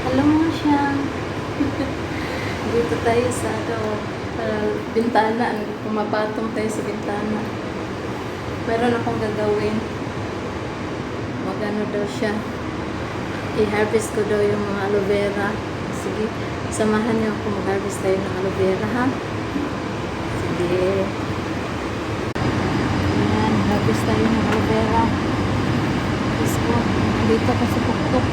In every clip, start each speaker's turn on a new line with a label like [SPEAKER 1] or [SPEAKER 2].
[SPEAKER 1] Alam mo siya. Dito tayo sa bintana. Pumapatong tayo sa bintana. Meron akong gagawin. Magano daw siya. I-harvest ko daw yung mga aloe vera. Sige, samahan niyo ako mag-harvest tayo ng aloe vera, ha? Sige. Ayan, harvest tayo ng aloe vera. Harvest ko. Dito ko sa tuktok.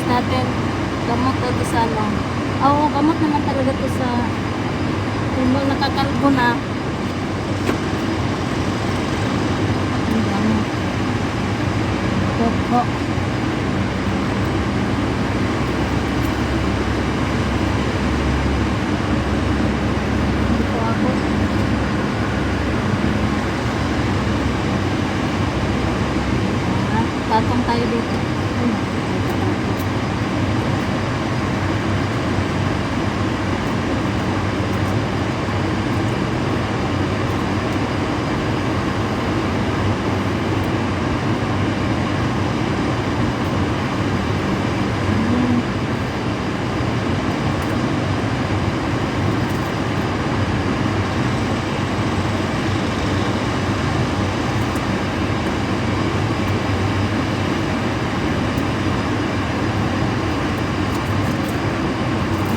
[SPEAKER 1] Natin gamot to sa ano. Oo, gamot naman talaga to sa kung nakakalbo na. Ang dami. Koko. Dito ako. Tatong tayo dito.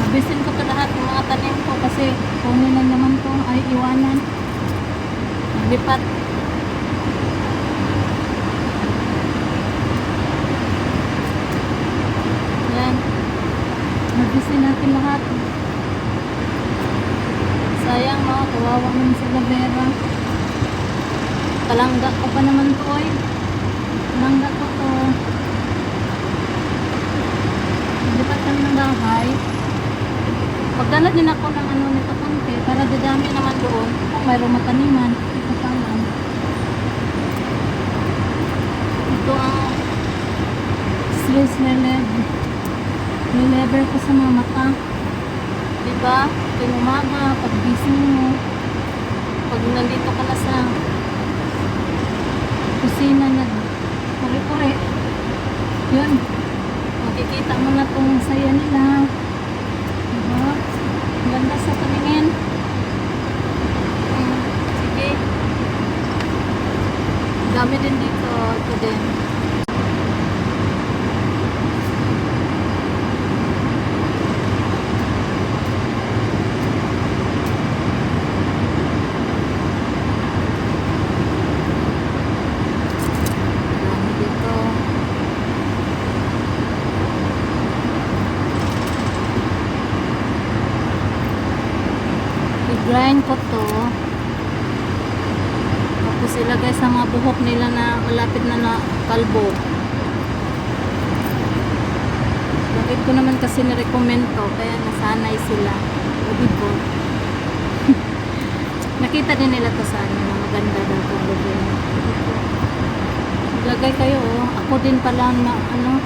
[SPEAKER 1] Bisin ko to lahat ng mga tanim ko kasi kunin na naman to ay iwanan. Lipat. Yan. Nabisin natin lahat. Sayang no, kawawa naman sa lavera. Talangga ko pa naman to eh. Talangga ko to. Lipat kami ng bahay. Pagdala din ako ng ano nito konti para dadami naman doon kung mayroong mataniman. Ito pa lang. Ito ang stress nilever ko sa mga mata. Diba? Pinumaga, pag gising mo, pag nandito ka na sa kusina na pure-pure. Yun. Makikita mo na itong saya nila. Diba? Ganda sa paningin. Sige. Dami din dito. Ito din. Dami dito. I-grind ko to. Tapos ilagay sa mga buhok nila na malapit na kalbo. Bakit ko naman kasi na-recommend to, kaya nasanay sila. O diba? Nakita din nila to sa ano, maganda daw to. Ilagay kayo, oh. Ako din pala na ano,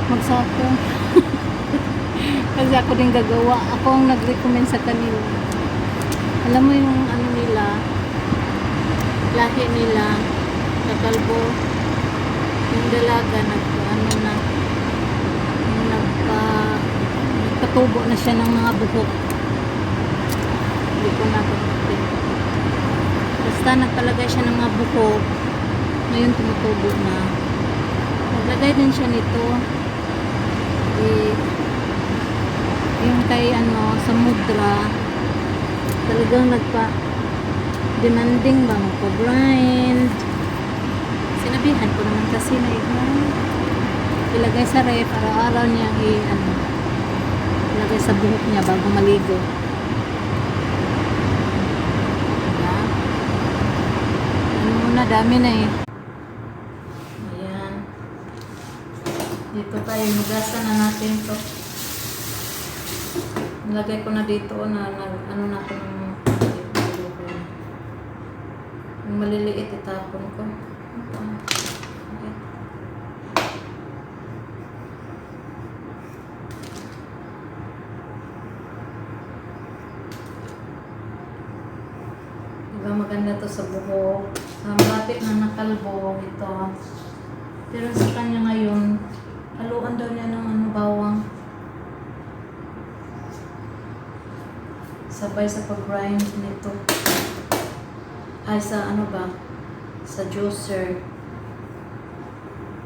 [SPEAKER 1] magsako. Kasi ako din gagawa. Ako ang nag-recommend sa kanila. Alam mo yung ano nila, lahi nila, kakalbo, yung dalaga, nagpatubo na siya ng mga buhok. Hindi ko napapatin. Basta nagpalagay siya ng mga buhok, ngayon tumutubo na. Naglagay din siya nito. Yung kay ano, sa mudra, talagang demanding ba magpa-blind. Sinabihan ko naman kasi na ilagay sa ref, araw-araw niya ilagay sa buhok niya bago maligo. Diba? Ano muna, dami na eh. Ayan. Dito tayo, hugasan na natin to. Nilagay ko na dito na ano natin yung maliliit itapon ko. Okay. maganda to sa buhok. Malapit na nakalbo ito. Pero sa kanya ngayon, haluan daw niya ng bawang. Sabay sa pag-grind nito. Ay, sa sa juicer.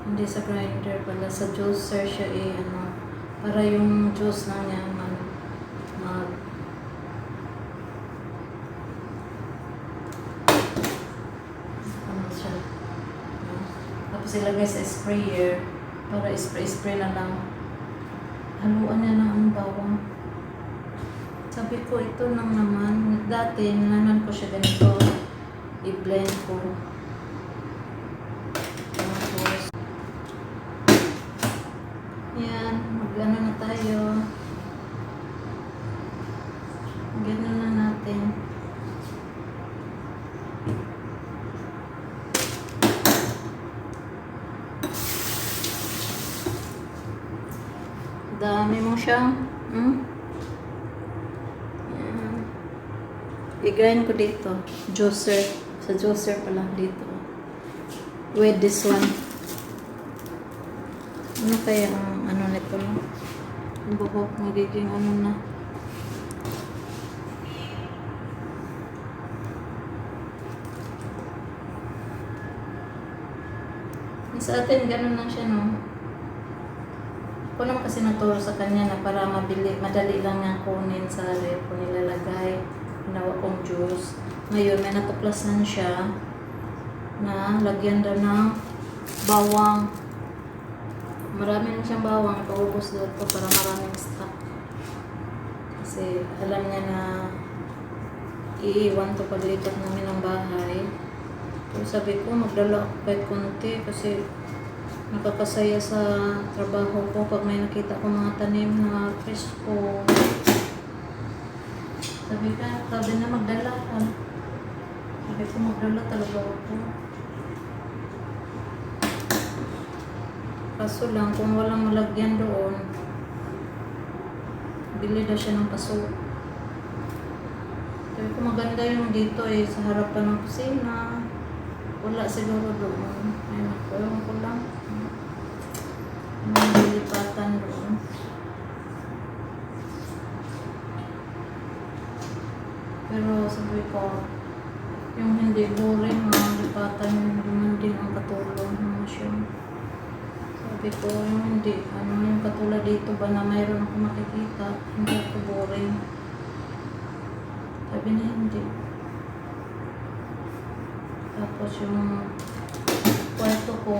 [SPEAKER 1] Hindi sa grinder pala. Sa juicer siya para yung juice na niya siya. Tapos ilagay sa sprayer para spray na lang. Haluan niya ng bawang. Sabi ko, ito lang naman. Dati, nanaman ko siya ganito. I-blend ko. Tapos, yan. Mag-ano na tayo. Ganun na natin. Dami mo siya. I-grind ko dito. Juicer. Sa juicer pala dito. With this one. Ano kaya ang nito no? Ang buhok magiging na. Sa atin, ganun lang siya, no? Ako naman kasi naturo sa kanya na para madali lang nga kunin sa ref kung nilalagay. Ginawa kong juice. Ngayon, may natuklasan siya na lagyan daw ng bawang. Marami na siyang bawang. Ipaubos daw ito para maraming stock. Kasi alam niya na iiwan to paglipat namin ng bahay. So sabi ko, magdala ako kahit konti kasi nakakasaya sa trabaho ko pag may nakita ko mga tanim na presko. Sabi na magdala ka. Sabi ko magdala talaga ako. Kaso lang, kung walang malagyan doon, bili daw siya ng paso. Sabi ko maganda yung dito sa harapan ng kusina. Wala siguro doon. Ayun ako, ewan ko lang. May lilipatan doon. Pero sabi ko, yung hindi boring, mga lipatan yung din ang katulong naman siya. Sabi ko, yung hindi, yung katulad dito ba na mayroon ako makikita, hindi ako boring. Sabi na hindi. Tapos yung kwarto ko,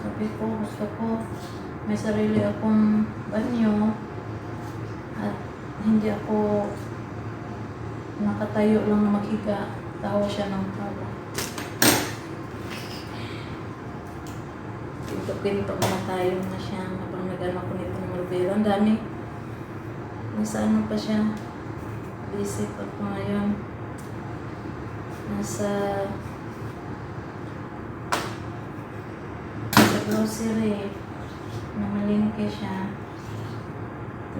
[SPEAKER 1] sabi ko, gusto ko, may sarili akong banyo at hindi ako nakatayo lang na maghiga. Tawa siya ng tawa. Pinto na tayo na siya habang nag-ano ko nito ng Malvero. Ang dami. Nasa pa siya. Busy pa ko ngayon. Nasa grocery. Namalingke siya.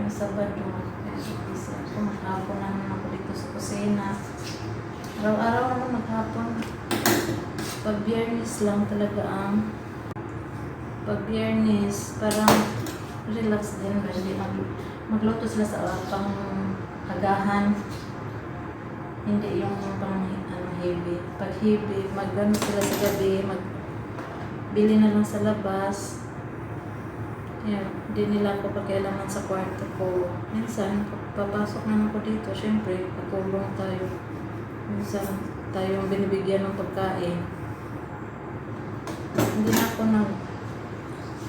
[SPEAKER 1] Yung Sabado. Busy ako. Maghapon naman ako dito sa kusina. Araw-araw naman maghapon. Pag Biyernes lang talaga pag Biyernes, parang relax din. Hindi magluto sila sa pang agahan. Hindi yung pang heavy. Pag heavy, magano sila sa gabi, magbili na lang sa labas. Yan, hindi nila ako pakialaman sa kwarto ko. Minsan, papasok naman ako dito, syempre, pagkulong tayo. Minsan, tayong binibigyan ng pagkain. Hindi na ako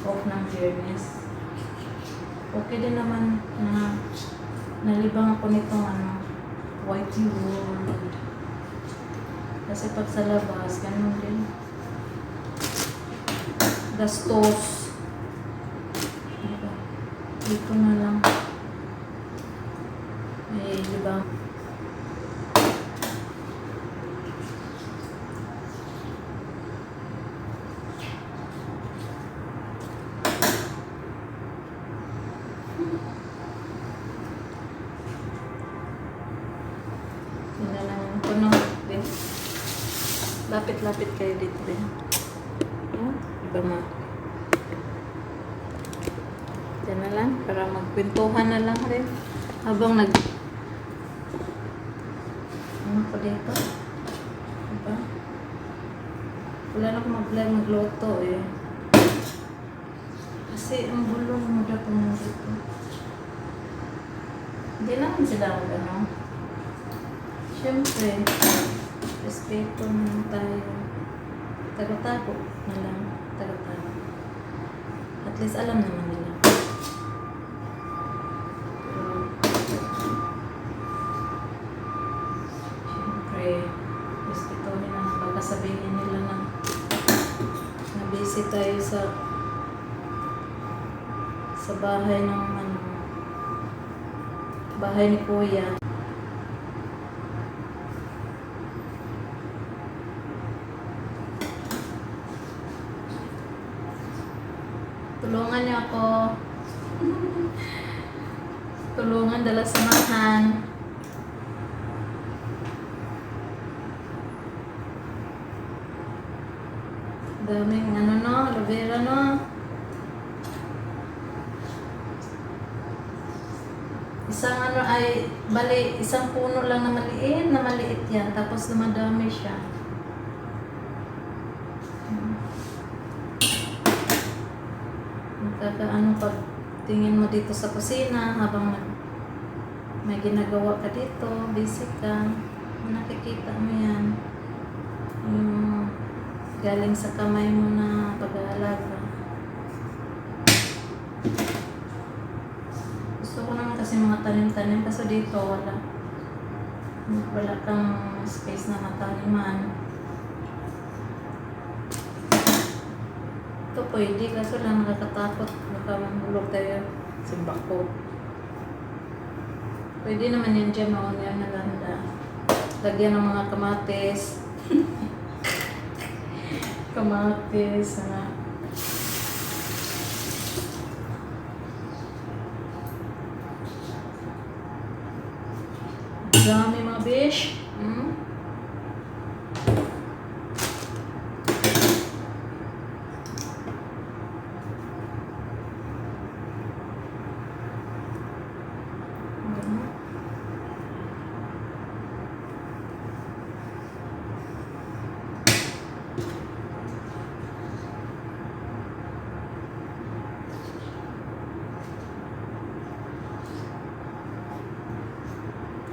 [SPEAKER 1] off ng Biyernes. Okay din naman na nalibang ako nitong whitey world. Kasi pag sa labas, ganun din. Gastos. Diba? Dito na lang. Diba? Tingnan lang ko Lapit-lapit kayo dito din. Yan. Iba ma. Diyan na lang. Para magkwentuhan na lang rin. Habang nag... Ano pa dito? Diba? Wala na akong magluto eh. Kasi ang bulong mo daw mo dito. Hindi naman sila ano. Siyempre, respeto naman tayo. Tago-tago na lang. Tago-tago. At least alam naman nila. Siyempre, respetuhin na baka sabihin nila na busy tayo sa bahay ng bahay ni Kuya. Tulungan niyo ako. Tulungan, dala samahan. Daming aloe vera no. Isang isang puno lang na maliit yan. Tapos dumadami siya. Pag tingin mo dito sa kusina, habang may ginagawa ka dito, busy ka, nakikita mo yan. Yung galing sa kamay mo na pag-aalaga. Gusto ko naman kasi mga tanim-tanim, kasi dito wala kang space na mataniman. Ito pwede, kaso lang nakakatakot, baka mahulog tayo sa bako. Pwede naman yan dyan, yan na ganda. Lagyan ng mga kamatis. Kamatis na. Dami mga bish.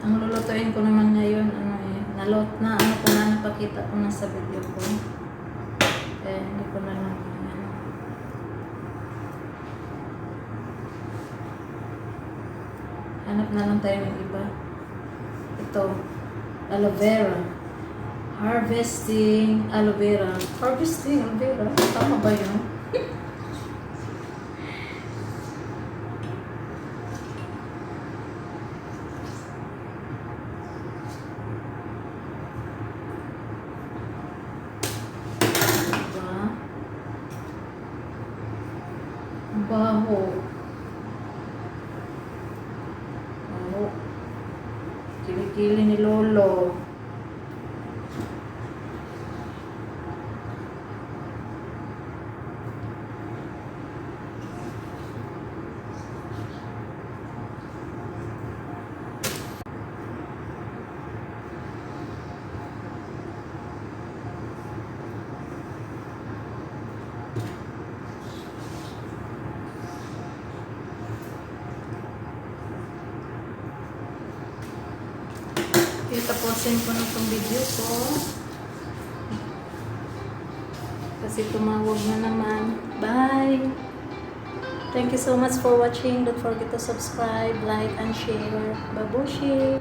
[SPEAKER 1] Ang lulutuin ko naman ngayon, napakita ko na sa video ko. Kaya hindi ko na lang hanap na lang tayo ng iba. Ito, aloe vera. Harvesting aloe vera. Harvesting aloe vera? Tama ba yun? Baho. Kilikili ni Lolo. Tapusin ko na itong video ko kasi tumawag na naman. Bye! Thank you so much for watching. Don't forget to subscribe, like, and share. Babushi!